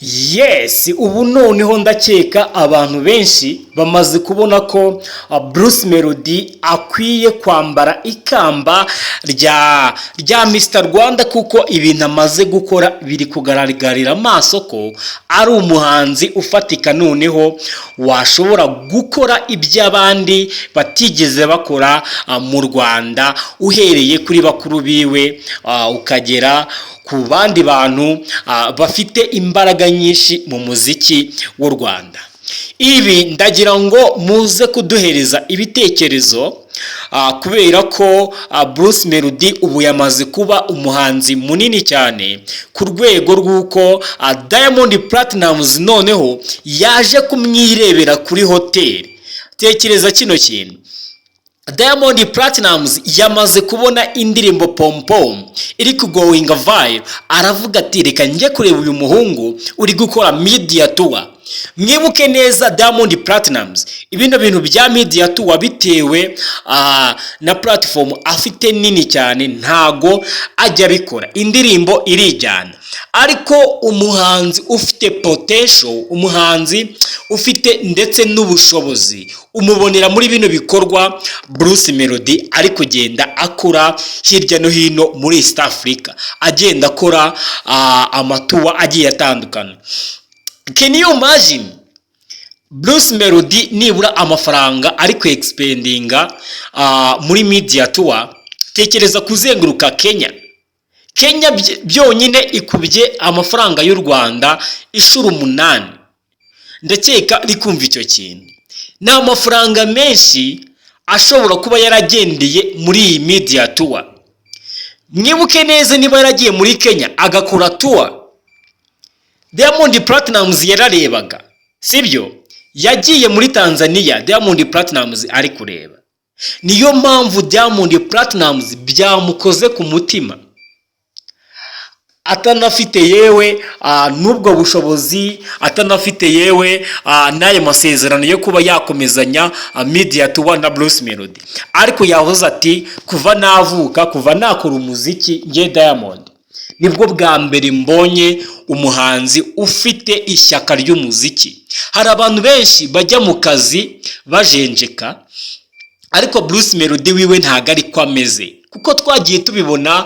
Yes, ubu noneho ndakeka abantu benshi bamaze kubona ko Bruce Melody akwiye kwambara ikamba rya Mr Rwanda, kuko ibintu amaze gukora biri kugaragarira amaso ko ari umuhanzi ufatika, noneho washobora gukora iby'abandi batigeze bakora mu Rwanda, uhereye kuri bakuru biwe ukagera ku bandi bantu bafite imbaraga nyinshi mu muziki w'u Rwanda. Ibi ndagira ngo muze kuduhereza ibitekerezo, kubera ko Bruce Melody ubu yamaze kuba umuhanzi munini cyane ku rwego rw'uko Diamond Platnumz noneho yaje kumwirebera kuri hoteli. Tekereza kino kintu: Diamond Platnumz yamaze kubona indirimbo Pom Pom iri kugoinga viral, aravuga ati: "Reka njye kureba uyu muhungu uri gukora media tour." Mwibuke neza, Diamond Platnumz ibino bintu bya media tour, bitewe na platform afite nini cyane, ntago ajya abikora, indirimbo irijyana. Ariko umuhanzi ufite potential, umuhanzi ufite ndetse n'ubushobozi, umubonera muri bino bikorwa Bruce Melody ari kugenda akora hirya no hino muri East Africa, agenda akora amatour agiye atandukanye. Can you imagine Bruce Melody nibura amafaranga ari ku expendinga muri media tour? Tekereza kuzenguruka Kenya. Kenya byonyine ikubye amafaranga y'u Rwanda inshuro 8. Ndakeka uri kumva icyo kintu. Ni amafaranga menshi ashobora kuba yaragendeye muri iyi media tour. Mwibuke neza, niba yaragiye muri Kenya agakora tour, Diamond Platnumz yararebaga, sibyo? Yagiye muri Tanzania, Diamond Platnumz ari kureba. Niyo mpamvu Diamond Platnumz byamukoze ku mutima, atanafite yewe n'ubwo bushobozi, atanafite yewe n'ayo masezerano yo kuba yakomezanya media tour na Bruce Melody, ariko yavuze ati: "Kuva navuka, kuva nakora umuziki, nge Diamond, nibwo bwa mbere mbonye umuhanzi ufite ishyaka ry'umuziki." Hari abantu benshi bajya mu kazi bajenjeka, ariko Bruce Melody wiwe ntabwo ari ko ameze, kuko twagiye tubibona,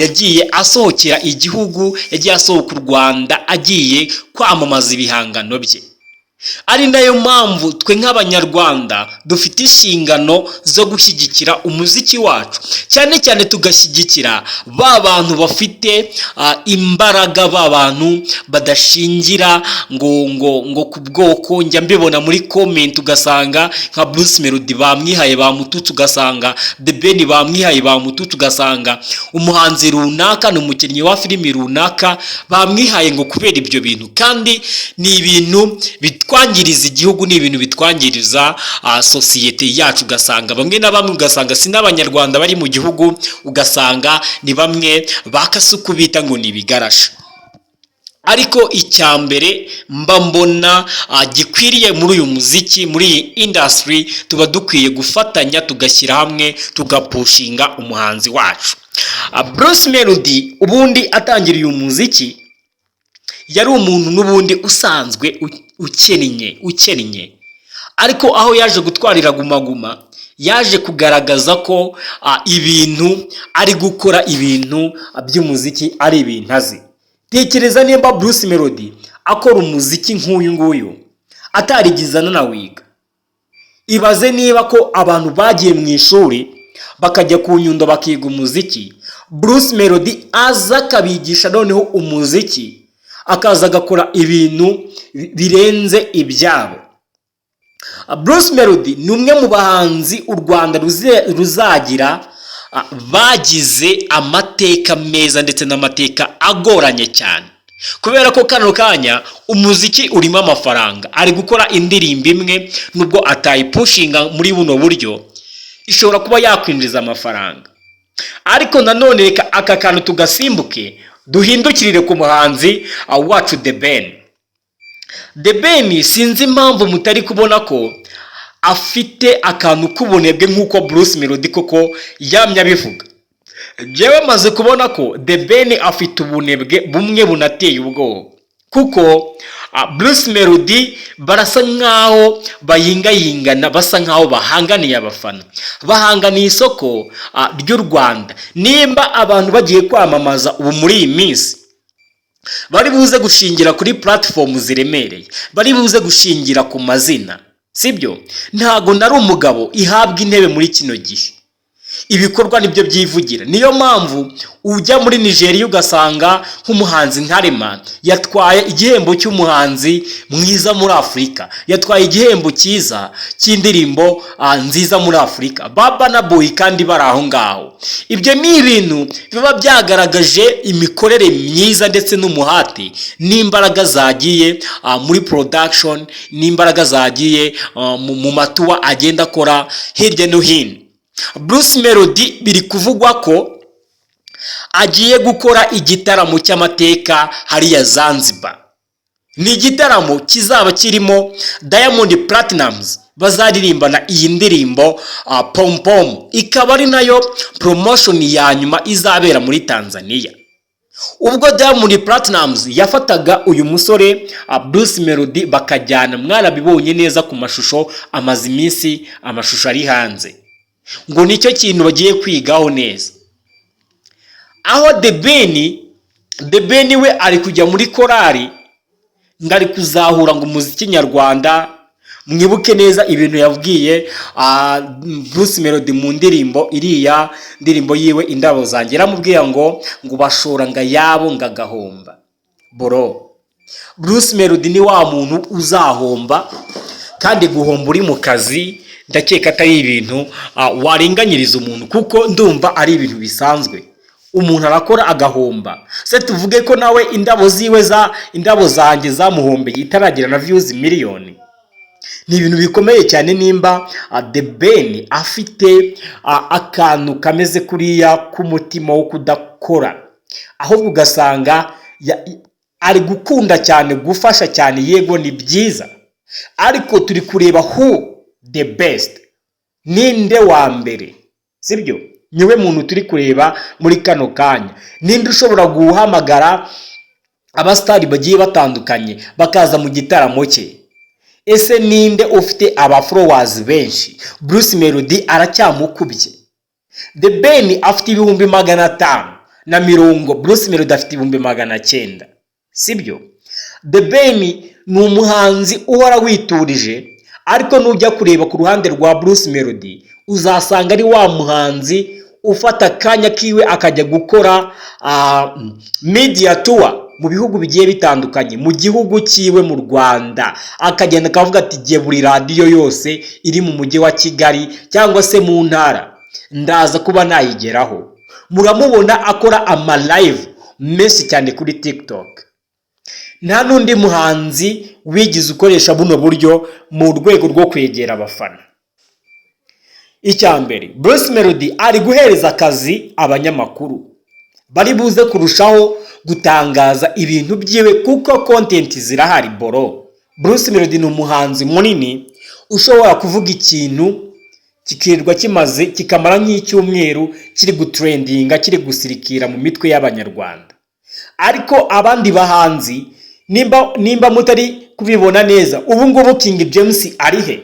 yagiye asohokera igihugu, yagiye asohoka u Rwanda agiye kwamamaza ibihangano bye. Ari nayo mpamvu twe nk'Abanyarwanda dufite inshingano zo gushyigikira umuziki wacu, cyane cyane tugashyigikira ba bantu bafite imbaraga, ba bantu badashingira ngo ku bwoko. Njya mbibona muri comment, ugasanga nka Bruce Melody bamwihaye bamututse, ugasanga The Ben bamwihaye bamututse, ugasanga umuhanzi runaka ni umukinnyi wa filimi runaka bamwihaye ngo kubera ibyo bintu. Kandi ni ibintu bitwangiriza igihugu, ni ibintu bitwangiriza sosiyete yacu. Ugasanga bamwe na bamwe, ugasanga si n'Abanyarwanda bari mu gihugu, ugasanga ni bamwe bakasuku bita ngo ni ibigarasha. Ariko icya mbere mba mbona gikwiriye muri uyu muziki, muri iyi industry, tuba dukwiye gufatanya, tugashyira hamwe, tugapushinga umuhanzi wacu. Bruce Melody ubundi atangira uyu muziki yari umuntu n'ubundi usanzwe ukennye, ariko aho yaje gutwarira Guma Guma, yaje kugaragaza ko ibintu ari gukora, ibintu by'umuziki, ari ibintu azi. Tekereza nimba Bruce Melody akora umuziki nk'uyu nguyu atarigize ananawiga. Ibaze niba ko abantu bagiye mu ishuri, bakajya ku Nyundo bakiga umuziki, Bruce Melody aza akabigisha noneho umuziki, akaza agakora ibintu birenze ibyabo. Bruce Melody ni umwe mu bahanzi u Rwanda ruzagira bagize amateka meza ndetse n'amateka agoranye cyane, kubera ko kano kanya umuziki urimo amafaranga. Ari gukora indirimbo imwe, nubwo atayipushinga muri buno buryo, ishobora kuba yakwinjiza amafaranga. Ariko nanone reka aka kantu tugasimbuke, duhindukirire ku muhanzi wacu The Ben. The Ben, sinzi impamvu mutari kubona ko afite akantu k'ubunebwe nk'uko Bruce Melody koko yamye abivuga. Njyewe maze kubona ko The Ben afite ubunebwe bumwe bunateye ubwoba. Kubera iki? Kuko Bruce Melody barasa nkaho bayingayingana, basa nkaho bahanganiye abafana, bahanganiye isoko ry'u Rwanda. Nimba abantu bagiye kwamamaza ubu muri iyi minsi, bari buze gushingira kuri platform ziremereye, bari buze gushingira ku mazina, sibyo? Ntago nari umugabo ihabwa intebe muri kino gihe. Ibikorwa nibyo byivugira. Niyo mpamvu ujya muri Nigeria ugasanga nk'umuhanzi nka Rema yatwaye igihembo cy'umuhanzi mwiza muri Afurika, yatwaye igihembo cyiza cy'indirimbo nziza muri Afurika, ba Burna Boy kandi bari aho ngaho. Ibyo ni ibintu biba byagaragaje imikorere myiza ndetse n'umuhate n'imbaraga zagiye muri production, n'imbaraga zagiye mu ma tour agenda akora hirya no hino. Bruce Melody biri kuvugwa ko agiye gukora igitaramo cy'amateka hariya Zanzibar. Ni igitaramo kizaba kirimo Diamond Platnumz, bazaririmbana iyi ndirimbo Pom Pom, ikaba ari nayo promotion ya nyuma izabera muri Tanzania. Ubwo Diamond Platnumz yafataga uyu musore Bruce Melody bakajyana, mwarabibonye neza ku mashusho, amaze iminsi amashusho ari hanze, ngo nicyo kintu bagiye kwigaho neza. Aho The Ben we ari kujya muri korari, ngo ari kuzahura ngo umuziki nyarwanda. Mwibuke neza ibintu yabwiye Bruce Melody mu ndirimbo, iriya ndirimbo yiwe "Indabo Zanjye". Yaramubwiye ngo bashora ngo ayabo ngo agahomba. Bro, Bruce Melody ni wa muntu uzahomba, kandi guhomba uri mu kazi ndakeka atari ibintu warenganyiriza umuntu, kuko ndumva ari ibintu bisanzwe. Umuntu arakora agahomba. Se tuvuge ko nawe indabo ziwe za "Indabo Zanjye" zamuhombeye itaragira na views miliyoni? Ni ibintu bikomeye cyane. Nimba The Ben afite akantu kameze kuriya k'umutima wo kudakora, ahubwo ugasanga ari gukunda cyane gufasha cyane, yego ni byiza, ariko turi kureba who the best, ninde wa mbere, sibyo? Niwe muntu turi kureba muri kano kanya. Ninde ushobora guhamagara abasitari bagiye batandukanye bakaza mu gitaramo cye? Ese ninde ufite aba followers benshi? Bruce Melody aracyamukubye. The Ben afite 550,000, Bruce Melody afite 900,000, sibyo? The Ben ni umuhanzi uhora witurije, ariko nujya kureba ku ruhande rwa Bruce Melody uzasanga ari wa muhanzi ufata akanya kiwe akajya gukora media tour mu bihugu bigiye bitandukanye, mu gihugu cyiwe mu Rwanda, akagenda akavuga ati: "Giye buri radiyo yose iri mu mujyi wa Kigali cyangwa se mu ntara ndaza kuba nayigeraho." Muramubona akora ama live menshi cyane kuri TikTok. Nta n'undi muhanzi wigize ukoresha buno buryo mu rwego rwo kwegera abafana. Icya mbere, Bruce Melody ari guhereza akazi abanyamakuru bari buze kurushaho gutangaza ibintu byiwe, kuko content zirahari. Bro, Bruce Melody ni umuhanzi munini ushobora kuvuga ikintu kikirirwa kimaze, kikamara nk'icyumweru kiri gutrendinga, kiri gusirikira mu mitwe y'Abanyarwanda. Ariko abandi bahanzi, nimba mutari kubibona neza, ubu ngubu King James ari he?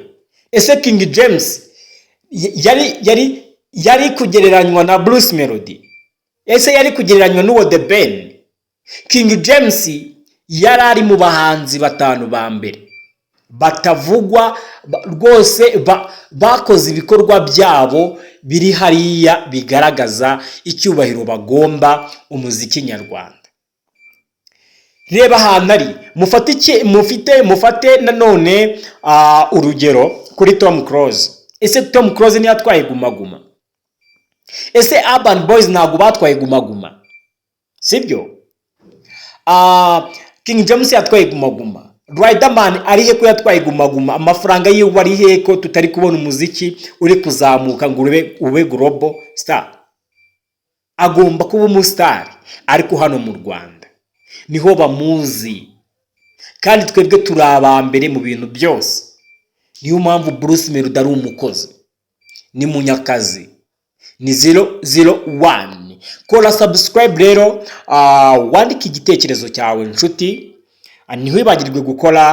Ese King James yari kugereranywa na Bruce Melody? Ese yari kugereranywa n'uwo The Ben? King James yari ari mu bahanzi batanu ba mbere batavugwa rwose, bakoze ibikorwa byabo biri hariya bigaragaza icyubahiro bagomba umuziki nyarwanda. Reba ahantu ari. Mufate iki, mufite, mufate nanone urugero kuri Tom Close. Ese Tom Close ntiyatwaye Guma Guma? Ese Urban Boys ntabwo batwaye Guma Guma, sibyo? King James yatwaye Guma Guma. Riderman ari he ko yatwaye Guma Guma? Amafaranga yiwe ari he ko tutari kubona umuziki uri kuzamuka ngo ube global star? Agomba kuba umusitari, ariko hano mu Rwanda niho bamuzi, kandi twebwe turi aba mbere mu bintu byose. Niyo mpamvu Bruce Melody ari umukozi, ni munyakazi, ni 001. Kora subscribe rero, wandike igitekerezo cyawe nshuti. Ntiwibagirwe gukora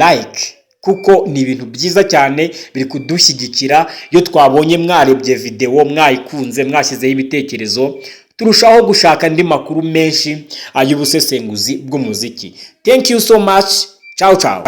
like, kuko ni ibintu byiza cyane biri kudushyigikira. Iyo twabonye mwarebye videwo, mwayikunze, mwashyizeho ibitekerezo, turushaho gushaka andi makuru menshi y'ubusesenguzi bw'umuziki. Thank you so much. Ciao ciao.